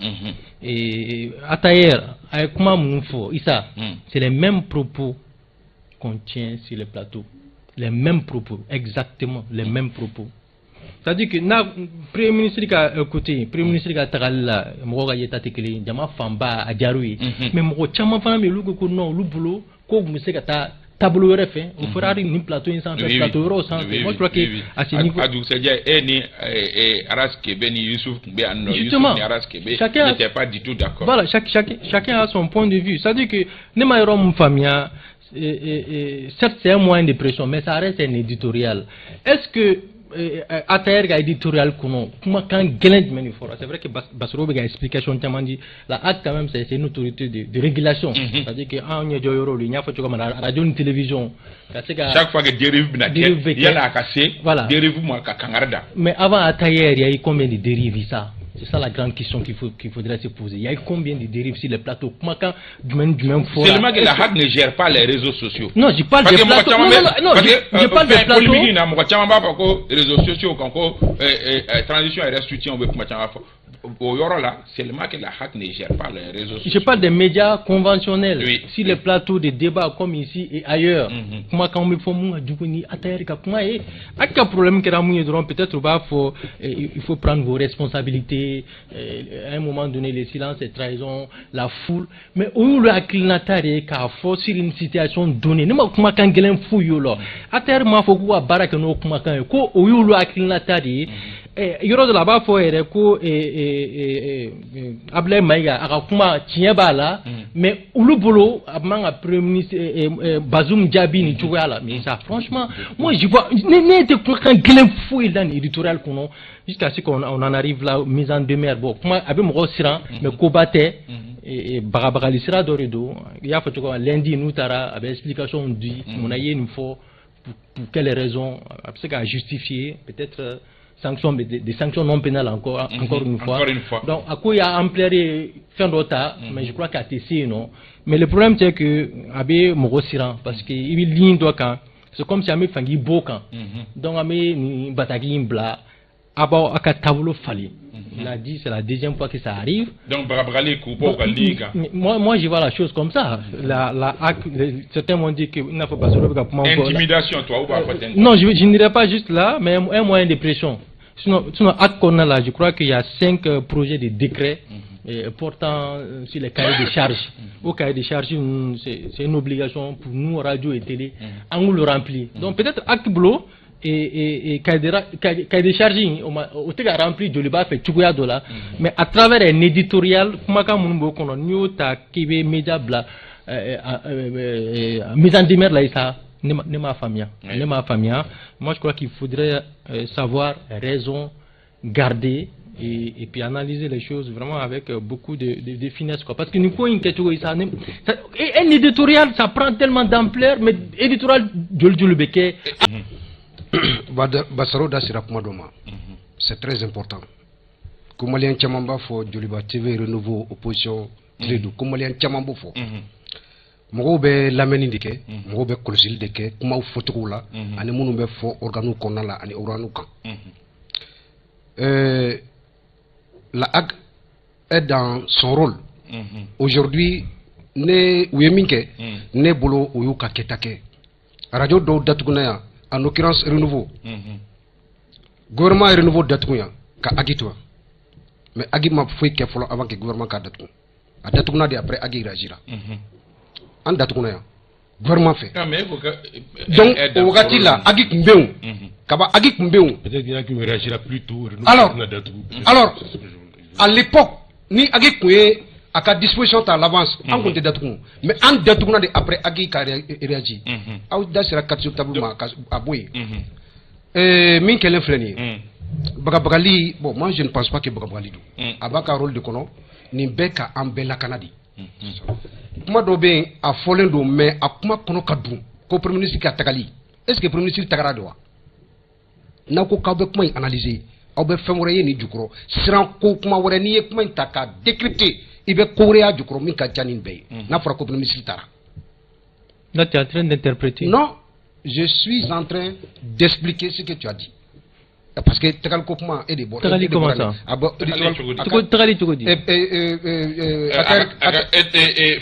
Et Atayer a ye kuma minnu fɔ, Issa, c'est les mêmes propos qu'on tient sur les plateaux, les mêmes propos, exactement les mêmes propos. C'est-à-dire que n'a premier ministre ka côté, premier ministre ka tagali la, mɔgɔw ka yeta tɛ kelen ye. Jama fanba a diyar'u ye, mais mɔgɔ caman fana bɛ yen, olu ko ko non, olu bolo ko tun bɛ se ka taa taabolo wɛrɛ fɛ. O fɔra hali nin plateau in sanfɛ, plateau wɛrɛw sanfɛ. Moi je crois que à ce niveau A dugusɛjɛ, e ni Aras Kebe ni Youssouf tun bɛ yan nɔ. Justement, Youssouf ni Aras Kebe chacun n'étaient pas du tout d'accord. Voilà, chacun a son point de vue. C'est-à-dire que ne ma yɔrɔ mun faamuya, certes c'est un moyen de pression, mais ça reste un éditorial. Est-ce que ATR ka éditorial kɔnɔ, kumakan gɛlɛn jumɛn de fɔra? C'est vrai que Basoro bɛ ka explication caman di. La HAC quand même, c'est une autorité de régulation. C'est-à-dire que anw ɲɛjɔ yɔrɔ de, n y'a fɔ cogo min na, radio ni télévision ka se ka Chaque fois que dérive bɛna Dérive bɛ kɛ, kɛ. Yanni a ka se Voilà. dérive ma, ka kangari da. Mais avant ATR, il y a eu combien de dérives, ça? C'est ça la grande question qu'il faudrait se poser. Il y a eu combien de dérives sur les plateaux? Kumakan jumɛn jumɛn fɔra? Seulement que la HAC ne gère pas les réseaux sociaux. Non, je parle Parce des que mɔgɔ plateaux. caman Non, bɛ non, non, parce je, que je parle des fɛn plateaux. polémique in na, mɔgɔ caman b'a fɔ ko réseaux sociaux kan ko transition yɛrɛ soutien, u bɛ kuma caman fɔ o yɔrɔ la. Seulement que la HAC ne gère pas les réseaux sociaux. Je parle des médias conventionnels. Oui. Sur les plateaux de débat comme ici et ailleurs. Kumakan bɛ fɔ mun ka jugu ni ATR ka kuma ye? A ka problème kɛra mun ye dɔrɔn, peut-être u b'a fɔ il faut prendre vos responsabilités. À un moment donné, le silence est trahison, la foule. Mais o y'olu hakilinata de ye k'a fɔ sur une situation donnée. Ne ma kumakan gɛlɛn f'u ye o la. ATR m'a fɔ k'u ka baara kɛ n'o kumakan ye, ko o y'olu hakilinata de ye. Yɔrɔ dɔ la, a b'a fɔ yɛrɛ ko Abdoulaye Maïga a ka kuma tiɲɛ b'a la, mais olu bolo a man ka premier ministre Bazoum jaabi nin cogoya la. Mais ça, franchement, moi je vois ne tɛ kumakan gɛlɛn foyi la nin éditorial kɔnɔ jusqu'à ce qu'on on en arrive là, mise en demeure. Bon, kuma a bɛ mɔgɔw siran, mais koba tɛ. Bagabagali sira dɔ de don. I y'a fɔ cogo min na, lundi n'u taara, a bɛ explication di munna i ye nin fɔ, pour quelle raison, a bɛ se k'a justifier, peut-être sanctions, des sanctions non pénales encore, encore une fois. Encore une fois. Donc, a ko y'a ampleur ye fɛn dɔ ta, mais je crois qu'a tɛ se yen nɔ. Mais le problème, c'est que a bɛ mɔgɔ siran parce que i bɛ ligne dɔ kan. C'est comme si an bɛ fɛ k'i b'o kan. Donc an bɛ nin bataki in bila, a b'aw a ka taabolo falen. Il a dit, c'est la deuxième fois que ça arrive. Donc bagabagali k'u bɔ u ka ligne kan. Moi, je vois la chose comme ça. La HAC, certains m'ont dit que il n'a faut pas se ka kuma fɔ. Intimidation, tubabu b'a fɔ ten. Non, je n'irai pas juste là, mais un moyen de pression. Sinon, HAC kɔnɔna la, je crois qu'il y a cinq projets de décret portant sur les cahiers de charges. Au cahier de charges, c'est une obligation pour nous, radio et télé, an k'u le remplir. Donc peut-être HAC bolo et cahier de charge in, o tɛ ka remplir Joliba fɛ cogoya dɔ la, mais à travers un éditorial, kumakan minnu b'o kɔnɔ, n'i y'o ta k'i bɛ média bila mise en demeure la, sa ne m'a faamuya, ne m'a faamuya. Moi, je crois qu'il faudrait savoir raison garder et puis analyser les choses vraiment avec beaucoup de finesse, quoi. Parce que nin ko in kɛcogo ye sa un éditorial, ça prend tellement d'ampleur, mais éditorial joli joli bɛ kɛ? Basaro da sera kuma dɔ ma, c'est très important, ko maliyɛn caman b'a fɔ Joliba TV, Renouveau, opposition tile don, ko maliyɛn caman b'o fɔ. Mɔgɔw bɛ lamɛnni de kɛ, mɔgɔw bɛ kɔlɔsili de kɛ kumaw fɔcogo la ani minnu bɛ fɔ organes kɔnɔna la ani organes kan. La HAC est dans son rôle aujourd'hui. Ne u ye min kɛ, ne bolo, o y'u ka kɛta kɛ. Radio dɔw datuguna yan, en l'occurrence Renouveau. Gouvernement ye Renouveau datugu yan ka HAC to yan, mais HAC ma foyi kɛ fɔlɔ avant que gouvernement k'a datugu. A datuguna de, après HAC réagira. An datuguna yan gouvernement fɛ. Ah, mais e ko que Donc o wagati la, HAC tun bɛ yen kaba, HAC tun bɛ yen. Peut-être qu'il y en a qui réagira plus tôt. Alors, tɛna datugu. alors à l'époque, ni HAC tun ye a ka disposition ta à l'avance, an tun tɛ datugu, mais an datuguna de après HAC ka réagi. Aw da sera carte sur table ma ka a bɔ yen. Min kɛlen filɛ nin ye, bagabagali, bon, moi je ne pense pas que bagabagali don. A b'a ka rôle de kɔnɔ, nin bɛɛ ka an bɛɛ lakana de. Kuma dɔ bɛ yen, a fɔlen don, mais a kuma kɔnɔ ka dun ko premier ministre ka tagali. Est ce que premier ministre tagara de wa? N'aw ko k'aw bɛ kuma in analyser, aw bɛ fɛn wɛrɛ ye nin jukɔrɔ, siran ko kuma wɛrɛ. N'i ye kuma in ta k'a décrypter, i bɛ ko wɛrɛ y'a jukɔrɔ min ka ca nin bɛɛ ye. N'a fɔra ko premier ministre taara. Là, tu es en train d'interpréter. Non, je suis en train d'expliquer ce que tu as dit, parce que tagali ko kuma, e de bɔra. Tagali, comment ça? A bɔ. Tagali cogo di? Tagali cogo di?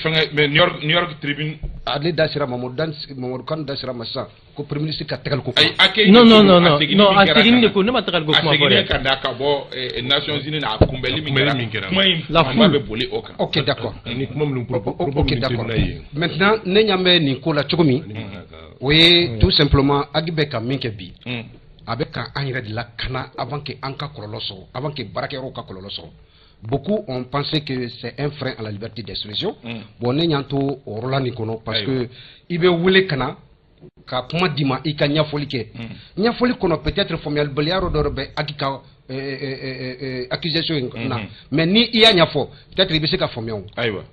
Fɛngɛ, mais New York Tribune. Ale da sera, Mamadu dan, Mamadu Kan da sera ma sisan ko premier ministre ka tagali ko kuma. Ayi, accueil. Non, non, non, non, non, a seginni de ko, ne ma tagali ko kuma a fɔ seginni dɛ. ka da ka bɔ Nations Unies na, a kunbɛli min A kunbɛli kɛra min kɛra. Kuma in La fanba foule. bɛ boli o kan. Ok, d'accord. Ni kuma minnu propos Ok, minnu d'accord. tɛmɛna yen. Maintenant, ne ɲa bɛ nin ko la cogo min, o ye tout simplement HAC bɛ ka min kɛ bi, a bɛ ka an yɛrɛ de lakana avant que an ka kɔlɔlɔ sɔrɔ, avant que baarakɛyɔrɔw ka kɔlɔlɔ sɔrɔ. Beaucoup ont pensé que c'est un frein à la liberté d'expression. Bon, ne ɲan to o yɔrɔ la nin kɔnɔ, parce que i bɛ wele ka na ka kuma d'i ma, i ka ɲɛfɔli kɛ. Ɲɛfɔli kɔnɔ, peut-être faamuyalibaliya yɔrɔ dɔ bɛ HAC ka accusation in na, mais ni i y'a ɲɛfɔ, peut-être i bɛ se ka faamuya o.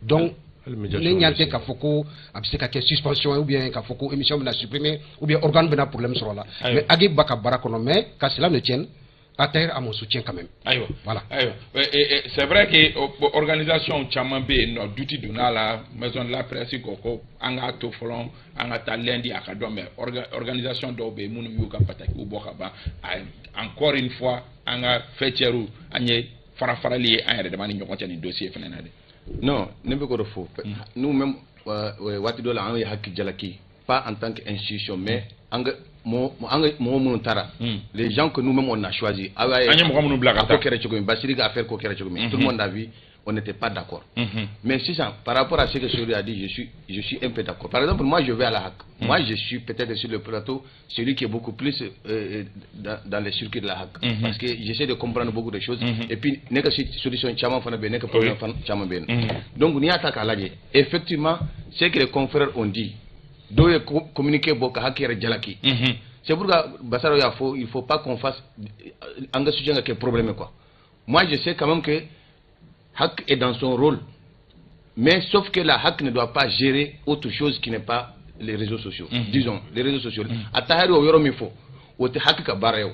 Donc Hali ne médiation ɲan bɛ tɛ se. k'a fɔ ko a bɛ se ka kɛ suspension ou bien k'a fɔ ko émission bɛna supprimer ou bien organe bɛna problème sɔrɔ a la. Mais HAC ba ka baara kɔnɔ, mais qu'à cela ne tienne, ATR a mon soutien quand même. Voilà. Ayiwa, c'est vrai que organisation caman bɛ yen nɔ, duti donna la, maison de la presse ko an k'a to fɔlɔ, an ka taa lundi a ka dɔn, mais organisation dɔw bɛ yen minnu y'u ka batakiw bɔ ka ban. Encore une fois, an ka faîtières, an ye fara farali ye an yɛrɛ dama ni ɲɔgɔn cɛ nin dossier fana na dɛ. Non, ne bɛ k'o de fɔ. Nous même, waati dɔ la, an ye hakili jalaki, pas en tant qu'institution, mais an ka mɔgɔ minnu taara, les gens que nous-mêmes on a choisi. Aw y'a ye An ye mɔgɔ minnu bila ka a ko taa. kɛra cogo min, Basiri ka affaire ko kɛra cogo min, tout le monde a vu, on n'était pas d'accord. Mais sisan, par rapport à ce que Sori a dit, je suis un peu d'accord. Par exemple, moi je vais à la HAC. Moi, je suis peut-être sur le plateau celui qui est beaucoup plus dans les circuits de la HAC, parce que j'essaie de comprendre beaucoup de choses. Et puis ne ka solution caman fana bɛ yen, ne ka problème fana caman bɛ yen. Donc n'i y'a ta k'a lajɛ, effectivement, ce que les confrères ont dit, dɔw ye communiqué bɔ ka HAC yɛrɛ jalaki. C'est pourquoi Bassaro y'a fɔ, il faut pas qu'on fasse an ka soutien ka kɛ problème, quoi. Moi, je sais quand même que HAC est dans son rôle, mais sauf que la HAC ne doit pas gérer autre chose qui n'est pas les réseaux sociaux. Disons les réseaux sociaux, a tahari o yɔrɔ min fɔ, o tɛ HAC ka baara ye o.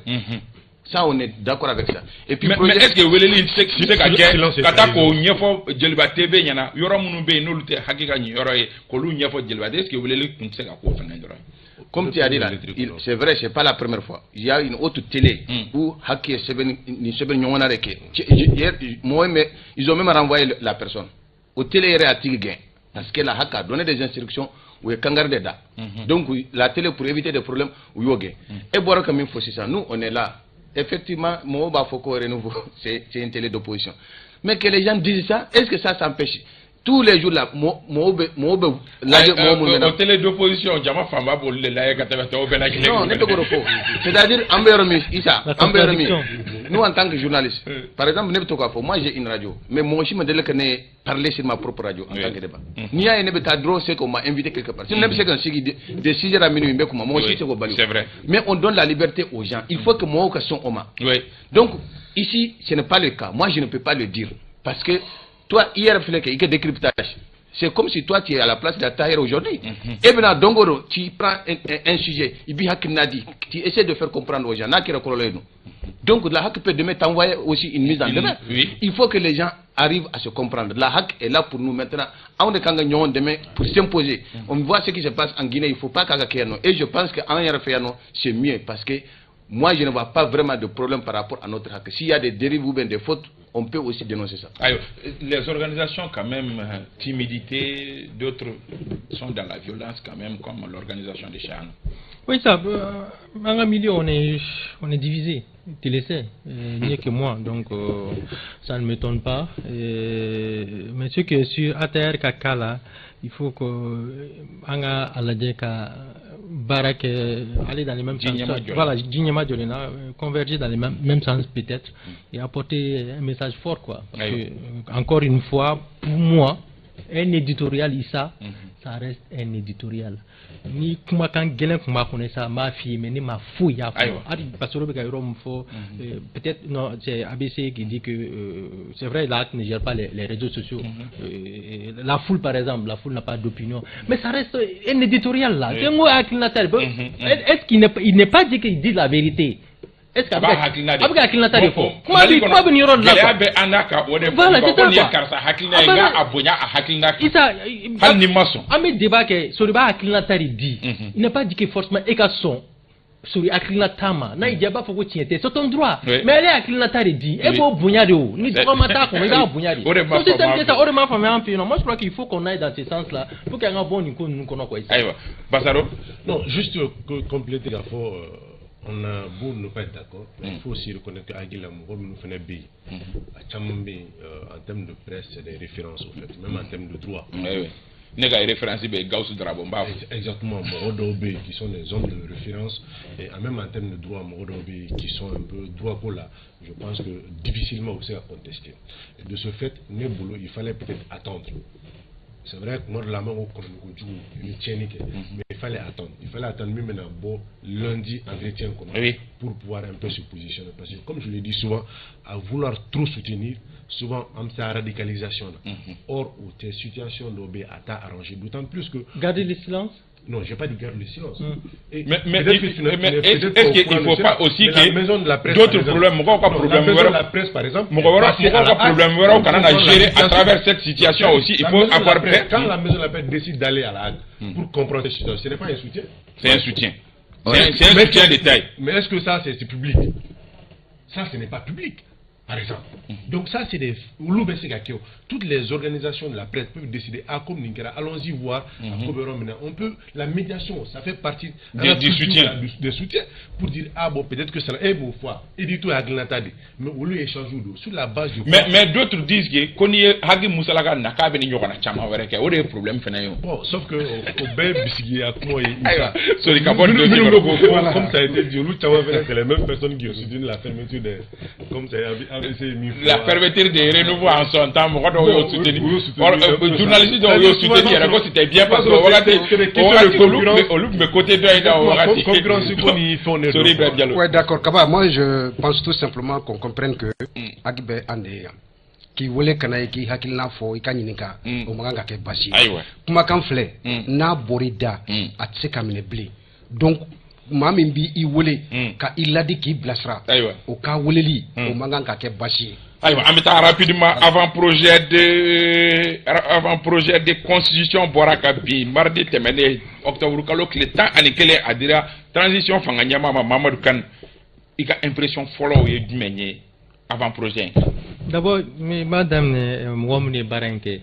Ça, on est d'accord avec ça. Et puis Mais est ce que weleli tɛ se ka kɛ Silence. ka taa k'o ɲɛfɔ Joliba TV ɲɛna, yɔrɔ minnu bɛ yen n'olu tɛ HAC ka nin yɔrɔ ye, k'olu ɲɛfɔ Joliba, est ce que weleli tun tɛ se ka k'o fɛnɛ dɔrɔn ye? Comme tu as dit là, c'est vrai, c'est pas la première fois. Il y a une autre télé où HAC ye sɛbɛnni nin sɛbɛnni ɲɔgɔnna de kɛ. Hier, moi, mais ils ont même renvoyé la personne. O télé yɛrɛ a tigi gɛn. Parce que la HAC a donné des instructions u ye kangari de da. Donc la télé, pour éviter des problèmes, u y'o gɛn. E bɔra ka min fɔ sisan, nous on est là. Effectivement, mɔgɔw b'a fɔ ko Renouveau, c'est une télé d'opposition. Mais que les gens disent ça, est-ce que ça s'empêche? Tous les jours là, mɔgɔw bɛ lajɛ mɔgɔ minnu na. O télé d'opposition, jama fanba b'olu de lajɛ ka tɛmɛ tɔw bɛɛ lajɛlen. Non, ne tɛ k'o de fɔ. C'est-à-dire an bɛ yɔrɔ min, Isa, an bɛ yɔrɔ min, nous en tant que journaliste, par exemple, ne bɛ to k'a fɔ, moi j'ai une radio, mais mɔgɔ si ma deli ka ne parler sur ma propre radio en tant que débat. N'i y'a ye ne bɛ taa dɔrɔn, c'est qu'on m'a invité quelque part. Sinon ne bɛ se ka n sigi de 6 heures à minuit n bɛ kuma, mɔgɔ si tɛ se k'o bali. C'est vrai. Mais on donne la liberté aux gens. Il faut que mɔgɔw ka sɔn o ma. Donc ici, ce n'est pas le cas. Moi, je ne peux pas le dire parce que toi, hier, filɛ kɛ i ka décryptage. C'est comme si toi, tu es à la place de Tahir aujourd'hui. Et maintenant, Dongoro, tu prends un sujet, il dit, tu essaies de faire comprendre aux gens. Donc, la HAC peut demain t'envoyer aussi une mise en demeure. Il faut que les gens arrivent à se comprendre. La HAC est là pour nous maintenant. On est quand demain pour s'imposer. On voit ce qui se passe en Guinée, il ne faut pas qu'à. Et je pense qu'en c'est mieux parce que moi, je ne vois pas vraiment de problème par rapport à notre HAC. S'il y a des dérives ou bien des fautes, on peut aussi dénoncer ça. Ayiwa, les organisations quand même, timidité, d'autres sont dans la violence quand même, comme l'organisation des Chahans. Oui, ça, en milieu, on est divisé, tu le sais, mieux que moi, donc ça ne m'étonne pas. Mais ce que sur ATR ka cas là, il faut que an ka a lajɛ ka baara kɛ, aller dans le même sens. Voilà, ji ɲɛma jɔlen na, converger dans le même sens peut-être et apporter un message fort, quoi. Parce que, encore une fois, pour moi, un éditorial, Issa, ça reste un éditorial. Ni kumakan gɛlɛn tun b'a kɔnɔ sa, n b'a f'i ye, mais ne ma foyi y'a kɔnɔ. Hali Basoro bɛ ka yɔrɔ min fɔ, peut-être non, c'est ABC qui dit que c'est vrai, la ne gère pas les réseaux sociaux. La foule, par exemple, la foule n'a pas d'opinion, mais ça reste un éditorial là. C'est un mot hakilinata. Est-ce qu'il n'est il n'est pas dit qu'il dit la vérité? Est-ce que a bɛ ka hakilinata de fɔ? Kuma bɛ nin yɔrɔ de la. Gɛlɛya bɛ an n'a kan o de. Voilà, c'est ça. Quoi, nin ye karisa hakilina ye, nka a bonya a hakilina kan. Isa, hali ni ma sɔn. An bɛ débat kɛ, Sori b'a hakilinata de di. Il n'est pas dit que forcément e ka sɔn Sori hakilinata ma. N'a y'i diya, i b'a fɔ ko tiɲɛ tɛ, c'est ton droit. Mais ale ye hakilinata de di, e b'o bonya de. O ni tɔgɔ t'a kɔnɔ, i b'a bonya de. O de ma. Système tɛ sa, o de ma faamuya an fɛ yen nɔ. Moi, je crois qu'il faut qu'on aille dans ce sens là pour qu'an ka bɔ nin ko ninnu kɔnɔ, quoi. Ayiwa, Basaro. Non, juste compléter k'a fɔ, on a beau ne pas être d'accord, mais il faut aussi reconnaître que Agila, mɔgɔ minnu fana bɛ yen, a caman bɛ yen, en termes de presse, c'est des références au fait, même en termes de droit. Oui, oui. Ne ka référence bɛ Gawusu Darabo, n b'a fɔ. Exactement, mɔgɔ dɔw bɛ yen qui sont des hommes de référence et même en termes de droit, mɔgɔ dɔw bɛ yen qui sont un peu droit ko la, je pense que difficilement u bɛ se ka contester. Et de ce fait, ne bolo, il fallait peut-être attendre. C'est vrai, kuma dɔ la, an b'a ko kɔnɔni kojugu, i bɛ tiɲɛni kɛ, mais il fallait attendre, il fallait attendre min bɛna bɔ lundi entretien kɔnɔ pour pouvoir un peu se positionner, parce que comme je l'ai dit souvent, à vouloir trop soutenir, souvent an bɛ taa radicalisation na. Or o tɛ, situation dɔw bɛ yen a t'a arranger, d'autant plus que Garder le silence. Non, j'ai pas dit garde le silence. Et mais est-ce qu'il ne faut pas aussi que d'autres problèmes, mɔgɔw ka problème wɛrɛ, la presse par exemple, mɔgɔ wɛrɛ, mɔgɔw ka problème wɛrɛw kana na gérer à travers cette situation aussi, il faut avoir peur. Quand la maison de la presse décide d'aller à la HAC pour comprendre cette situation, ce n'est pas un soutien. C'est un soutien. C'est un soutien de taille. Mais est-ce que ça, c'est public? Ça, ce n'est pas public, par exemple. Donc ça, c'est des. Toutes les organisations de la presse peuvent décider, ah, comme nin kɛra, allons-y voir. On peut, la médiation, ça fait partie du soutien. Du soutien pour dire, ah bon, peut-être que ça. Eh bon, foi, édito hakilinata de. Mais au lieu d'échanger sur la base du. Mais d'autres disent que, ko n'i ye HAC musalaka na k'a bɛ ni ɲɔgɔnna caman wɛrɛ kɛ, o de ye problème fana ye o. Bon, sauf que o bɛɛ bisigiya kuma ye. Ayiwa, sori ka bɔ dossier kɔnɔ. Comme ça a été dit, olu caman fana, c'est les mêmes personnes qui ont soutenu la fermeture des, comme ça, ABC min. La fermeture des Renouveau en son temps, mɔgɔ dɔw y'o soutenu, journaliste dɔw y'o soutenu yɛrɛ ko c'était bien parce que o wagati olu tun bɛ côté dɔ in na o wagati. Concurrence ko ni fɛnw de. Sori Ibrahim Diallo. Ouais, d'accord. Kaba, moi je pense tout simplement qu'on comprenne que HAC bɛ an de ye yan. K'i wele ka na ye k'i hakilina fɔ i ka ɲininka, o man kan ka kɛ baasi ye. Kumakan filɛ, n'a bɔr'i da, a tɛ se ka minɛ bilen. Donc maa min b'i wele ka i ladi k'i bilasira, o ka weleli, o man kan ka kɛ baasi ye. Ayiwa, an bɛ taa rapidement. Avant projet de constitution bɔra ka bin mardi tɛmɛnen, octobre kalo tile 11. A dira transition fanga ɲɛmaa ma, Mamadu Kane. I ka impression fɔlɔw ye jumɛn ye avant projet in? D'abord, n b'a daminɛ mɔgɔ minnu ye baara in kɛ,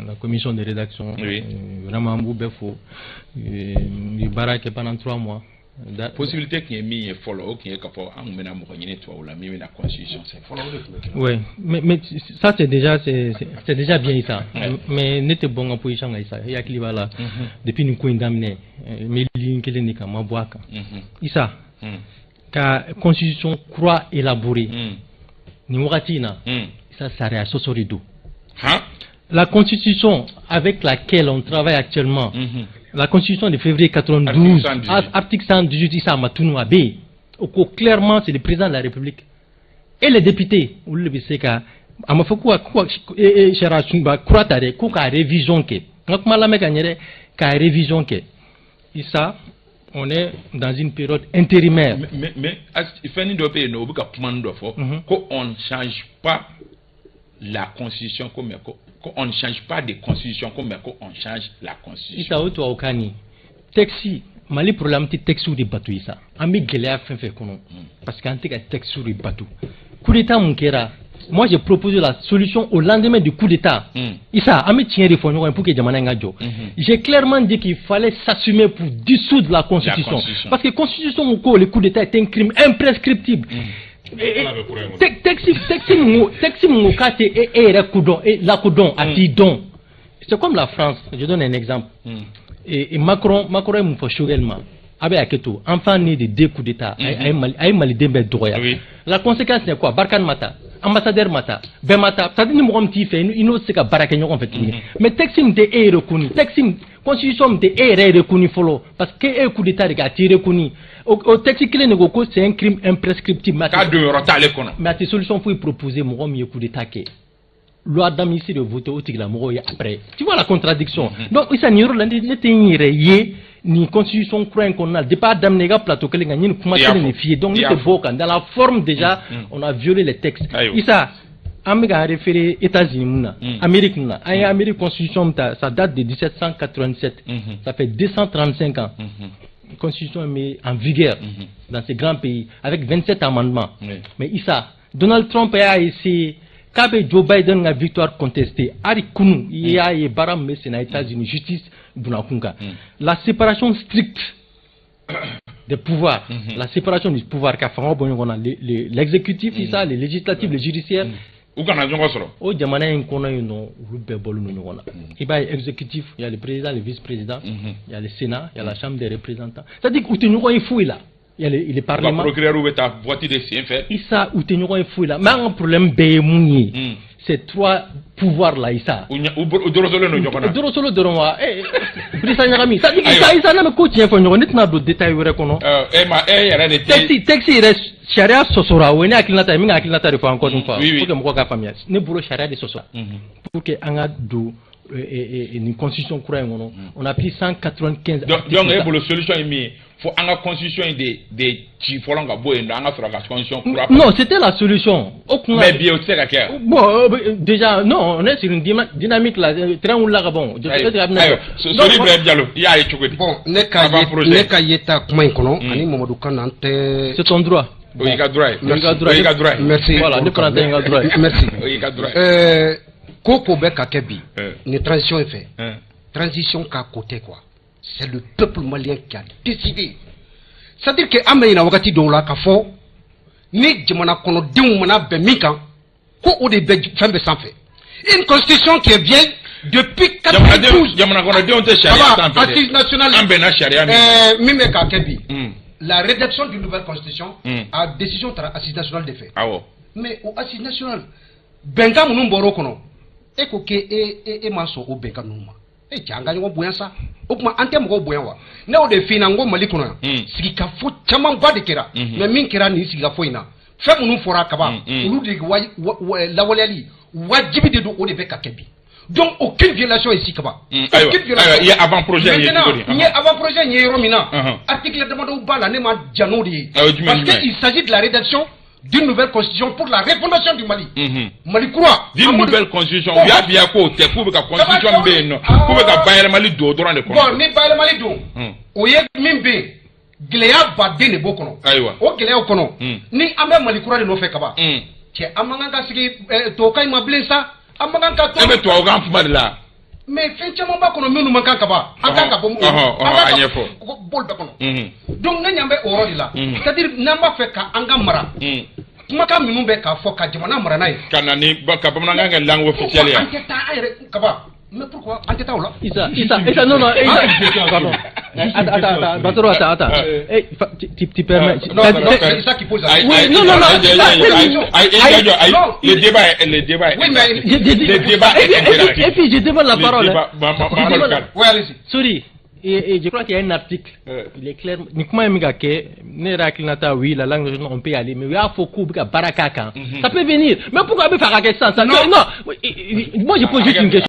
la commission de rédaction. Vraiment, an b'u bɛɛ fo. U ye baara kɛ pendant 3 mois. Possibilité tun ye min ye fɔlɔ, o tun ye k'a fɔ an tun bɛna mɔgɔ ɲini tubabu la min bɛna constitution sɛbɛn. Oui, mais ça c'est déjà bien, Issa. Mais ne tɛ bɔ n ka position kan, Issa. I hakili b'a la, depuis nin ko in daminɛ, n bɛ ligne kelen de kan, n ma bɔ a kan. Issa, ka constitution kura élaborer nin wagati in na, Issa, sariya sɔsɔ de don. La constitution avec laquelle on travaille actuellement, la constitution de février 92, article 118, Issa, a ma tunu, a bɛ yen. O ko clairement, c'est le président de la République et les députés, olu de bɛ se ka, a ma fɔ ko ka sariya sunba kura ta dɛ, ko ka révision kɛ. N ka kuma lamɛn ka ɲɛ dɛ, ka révision kɛ. Issa, on est dans une période intérimaire. Mais fɛnnin dɔ bɛ yen nɔ, u bɛ ka kuma dɔ fɔ ko on ne change pas la constitution, ko mais ko on ne change pas de constitution, ko mais ko on change la constitution. Issa, o tubabukan nin texte, Mali problème tɛ texte de bato. Issa, an bɛ gɛlɛya fɛn fɛn kɔnɔ, parce que an tɛ ka texte de bato. Coup d'état mun kɛra, moi j'ai proposé la solution au lendemain du coup d'état. Issa, an bɛ tiɲɛ de fɔ ɲɔgɔn ye pour que jamana in ka jɔ. J'ai clairement dit qu'il fallait s'assumer pour dissoudre la constitution. La constitution. Parce que constitution ko le coup d'état est un crime imprescriptible. Texte mun ko k'a tɛ e yɛrɛ kodɔn, e lakodɔn, a t'i dɔn. C'est comme la France, je donne un exemple. Et Macron ye mun fɔ Choguel ma? A bɛ hakɛ to, enfant né de deux coups d'état, a ye maliden bɛɛ dɔgɔya. La conséquence, c'est quoi? Barkhane ma taa, ambassadeur ma taa, bɛɛ ma taa. C'est à dire ni mɔgɔ min t'i fɛ, i n'o tɛ se ka baara kɛ ɲɔgɔn fɛ tuguni. Mais texte min tɛ e reconnu, texte min, constitution min tɛ e yɛrɛ reconnu fɔlɔ, parce que e ye coup d'état de kɛ, a t'i reconnu. O texte kelen de ko ko c'est un crime imprescriptible. Mais k'a don yɔrɔ t'ale kɔnɔ. Mais a tɛ solution foyi proposer mɔgɔ min ye coup d'état kɛ. Loi d'amnistie de voter o tigilamɔgɔw ye après. Tu vois la contradiction? Donc Issa, nin yɔrɔ la, ne tɛ n yɛrɛ ye nin constitution kura in kɔnɔna la. Depuis a daminɛ, i ka plateau kelen kan, n ye nin kuma kelen de f'i ye. Donc ne tɛ bɔ o kan. Dans la forme déjà, on a violé les textes. Issa, an bɛ k'an référer États-Unis mun na, Amérique mun na, an ye Amérique constitution min ta, ça date de 1787, ça fait 235 ans. Constitution est en vigueur dans ces grands pays avec 27 amendements. Mais Issa, Donald Trump a essayé k'a bɛ Joe Biden ka victoire contestée. Hali kunu, i y'a ye baara min bɛ sen na États-Unis, justice bunakun kan. La séparation stricte des pouvoirs, la séparation du pouvoir, ka fanga bɔ ɲɔgɔn na, l'exécutif, Issa, le législatif, le judiciaire. U kana ɲɔgɔn sɔrɔ. O jamana in kɔnɔ yen nɔ, olu bɛɛ bɔlen don ɲɔgɔn na. I b'a ye, exécutif, il y a le président, le vice-président, il y a le Sénat, il y a la chambre des représentants. C'est-à-dire u tɛ ɲɔgɔn ye foyi la. Il y a le parlement. Procureur bɛ taa vote de sen fɛ. Issa, u tɛ ɲɔgɔn ye foyi la. Mais an ka problème bɛɛ ye mun ye? Ces trois pouvoirs là, Issa. U dɔrɔsɔlen don ɲɔgɔn na. Dɔrɔsɔlen dɔrɔn wa? Birisa ɲagami. C'est-à-dire Issa, n'a bɛ ko tiɲɛ fɔ ɲɔgɔn, ne tɛna don détail wɛrɛ kɔnɔ. E ma e yɛrɛ de tɛ. Texte yɛrɛ, sariya sɔsɔra, o ye ne hakilinata ye. N bɛ ka hakilinata de fɔ encore une fois. Pour que mɔgɔw k'a faamuya. Ne bolo, sariya de sɔsɔra. Pour que an ka don nin constitution kura in kɔnɔ, on a pris 195. Donc e bolo, solution ye min ye, fo an ka constitution in de ci fɔlɔ ka bɔ yen nɔ, an ka sɔrɔ ka constitution kura. Non, c'était la solution. O kun. Mais bi, o tɛ se ka kɛ. Bon, déjà non, on est sur une dynamique là, train wulila ka ban. Ayiwa, Sori Ibrahim Diallo, i y'a ye cogo di? Bon, ne ka yeta kuma in kɔnɔ ani Mamadu Kan, an tɛ. C'est ton droit. O y'i ka droit ye. O y'i ka droit ye. O y'i ka droit ye. Merci. Voilà, ne fana ta ye n ka droit ye. Merci. O y'i ka droit ye. Ko bɛ ka kɛ bi nin transition in fɛ, transition ka côté quoi, c'est le peuple malien qui a décidé. C'est à dire que an bɛ ɲina wagati dɔw la k'a fɔ ni jamana kɔnɔdenw mana bɛn min kan, ko o de bɛ fɛn bɛɛ sanfɛ. Une constitution qui est vieille depuis 92. Jamana kɔnɔdenw tɛ sariya sanfɛ dɛ. Assise nationale. An bɛnna sariya min. Min bɛ k'a kɛ bi, la rédaction d'une nouvelle constitution, a décision taara assise nationale de fɛ. Mais o assise nationale, bɛnkan minnu bɔra o kɔnɔ, e ko k'e e e ma sɔn o bɛnkan ninnu ma. E cɛ, an ka ɲɔgɔn bonya sa. O tuma, an tɛ mɔgɔw bonya wa? Ne y'o de f'i ɲɛna, n ko Mali kɔnɔ yan, sigikafo camanba de kɛra. Mais min kɛra nin sigikafo in na, fɛn minnu fɔra kaban, olu de lawaleyali wajibi de don, o de bɛ ka kɛ bi. Donc aucune violation ici, kaba. Aucune violation. I ye avant projet ye cogo di? N ye avant projet ye yɔrɔ min na, article damadɔw b'a la, ne ma jɛn n'o de ye, parce que il s'agit de la rédaction. D'une nouvelle constitution pour la refondation du Mali. Mali kura. D'une nouvelle constitution, u y'a f'i ye k'o tɛ, k'u bɛ ka constitution bɛ yen nɔ, k'u bɛ ka bayɛlɛmali don o dɔrɔn de kɔnɔ. Bon, ni bayɛlɛmali don, o ye min bɛ yen, gɛlɛya baden de b'o kɔnɔ. O gɛlɛyaw kɔnɔ, ni an bɛ Mali kura de nɔfɛ kaban, cɛ, an man kan ka sigi tubabukan in ma bilen sa, an man kan ka to. E bɛ tubabukan kuma de la. Mais fɛn caman b'a kɔnɔ minnu man kan ka ban, an kan ka bɔ Ɔhɔn, an a kan ɲɛfɔ. ka b'olu bɛɛ kɔnɔ. Donc ne ɲɛ bɛ o yɔrɔ de la, c'est à dire n'an b'a fɛ ka an ka mara, kumakan minnu bɛ k'a fɔ ka jamana mara n'a ye. Ka na ni ka bamanankan kɛ langue officielle ye. An tɛ taa an yɛrɛ kaba, mais pourquoi an tɛ taa o la? Issa, Issa, Issa, non, non, Issa, pardon. Attends, attends, attends, Batoro, attends, attends. Eh, tu permets. Non, non, c'est Issa qui pose la Aïe, Oui, aïe, non, non, non, aïe, aïe, aïe, aïe, aïe, aïe, aïe, Non. Le débat est Oui, mais Le débat est interactif. Et puis, je demande la Le parole, débat- hein. Mamadou Kane. Oui, allez-y. Sorry. Et je crois qu'il y a un article. Il est clair. Ni kuma ye min ka kɛ, ne yɛrɛ hakilinata, oui, la langue régionale, on peut y aller, mais u y'a fɔ k'u bɛ ka baara k'a kan. Ça peut venir. Mais pourquoi a bɛ fɛ a ka kɛ sisan sisan? Non, non. Moi, je pose juste une question.